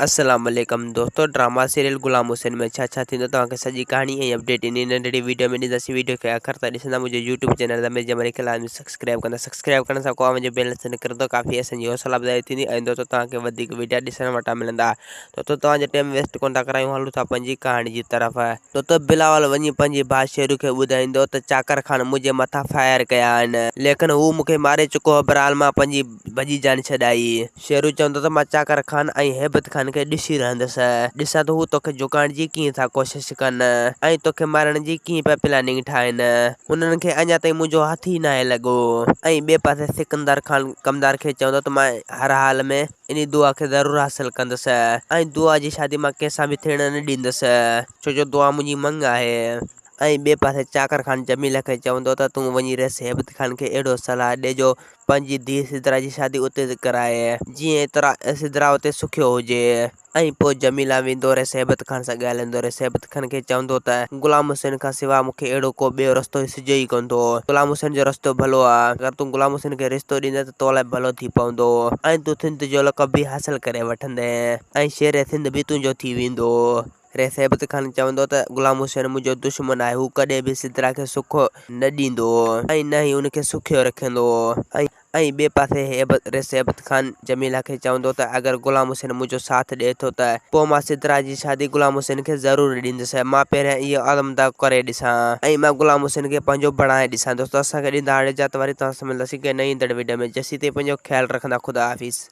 السلام عليڪم دوستو ڊراما سيريل غلام حسين ۾ ڇا ڇا ٿيندو توهان کي سڄي ڪهاڻي ۽ اپڊيٽ انهي ننڍڙي ويڊيو ۾ ڏينداسين ويڊيو کي آخر تائين ڏسندا منهنجو يوٽيوب چينل ضمير جمالي کي لازمي سبسڪرائب ڪندا سبسڪرائب ڪرڻ سان ڪو اوهان جو بيلنس نه ڪرندو ڪافي اسان جي حوصلا افزائي ٿيندي ۽ دوستو توهان کي وڌيڪ ويڊيا ڏسڻ وٽان ملندا دوستو توهان جو ٽيم ويسٽ ڪون ٿا ڪرايون هلون ٿا پنهنجي ڪهاڻي جي طرف دوستو بلاول وڃي پنهنجي ڀاء شيرو کي ٻڌائيندو ته چاڪر خان منهنجي مٿان فائر ڪيا آهن ليڪن هو مون کي ماري چڪو هو بهرحال مان پنهنجي ڀڄي جان ڇڏائي. شيرو چوندو ته مان چاڪر خان ۽ هيبت خان کي ڏسي رهندس. ڏسان ته هو توکي جهڪائڻ جي ڪيئن ٿا ڪوشش ڪن ۽ توکي مارڻ جي ڪيئن پيا پلاننگ ٺاهين. هنن کي اڃا تائين منهنجو هٿ ئي ناهي لڳو. ۽ ٻئي پاسي سڪندر خان ڪمدار کي چوندو ته مان هر حال ۾ انهي دعا کي ضرور حاصل ڪندس ۽ دعا جي شادي مان ڪنهن سان به ٿيڻ نه ڏيندس ڇو جو دعا منهنجي مڱ آهي. ۽ ٻئي پاسي چاڪر خان جميله کي چوندو ته تون وڃي ريس هيبت خان کي اهڙو صلاح ڏي جو پنهنجي ڌيء سدرا جي شادي اتي ڪرائي جيئن سدرا اتي سکيو هجي ۽ پوء جميله ويندو ريس هيبت خان سان ڳالهائيندو ريس هيبت خان کي چوندو ته غلام حسين کان سواء مون کي اهڙو ڪو ٻيو رستو سجهي ئي ڪونه ٿو غلام حسين جو رستو ڀلو آ اگر تون غلام حسين کي رشتو ڏيندين ته تو لاء ڀلو ٿي پوندو ۽ تون سنڌ جو لقب به حاصل ڪري وٺندين ۽ شير سنڌ به تنهنجو ٿي ويندو. رئيس هيبت خان چوندو ته غلام حسين منهنجو دشمن آهي، هو ڪڏهن به سدرا کي سک نه ڏيندو ۽ نه ئي ان کي سکيو رکندو. ۽ ٻئي پاسي رئيس هيبت خان جميله کي چوندو ته اگر غلام حسين منهنجو ساٿ ڏئي ٿو ته پوء مان سدرا جي شادي غلام حسين کي ضرور ڏيندس، مان پهريان اهو آزمودو ڪري ڏسان ۽ مان غلام حسين کي پنهنجو بڻائي ڏسان. دوستو اسان کي ڏيندا هاڻي اجازت وري توهان سان ملنداسين ڪنهن نئين ايندڙ وڊيو ۾ جيسين تائين پنهنجو خيال رکندا خدا حافظ.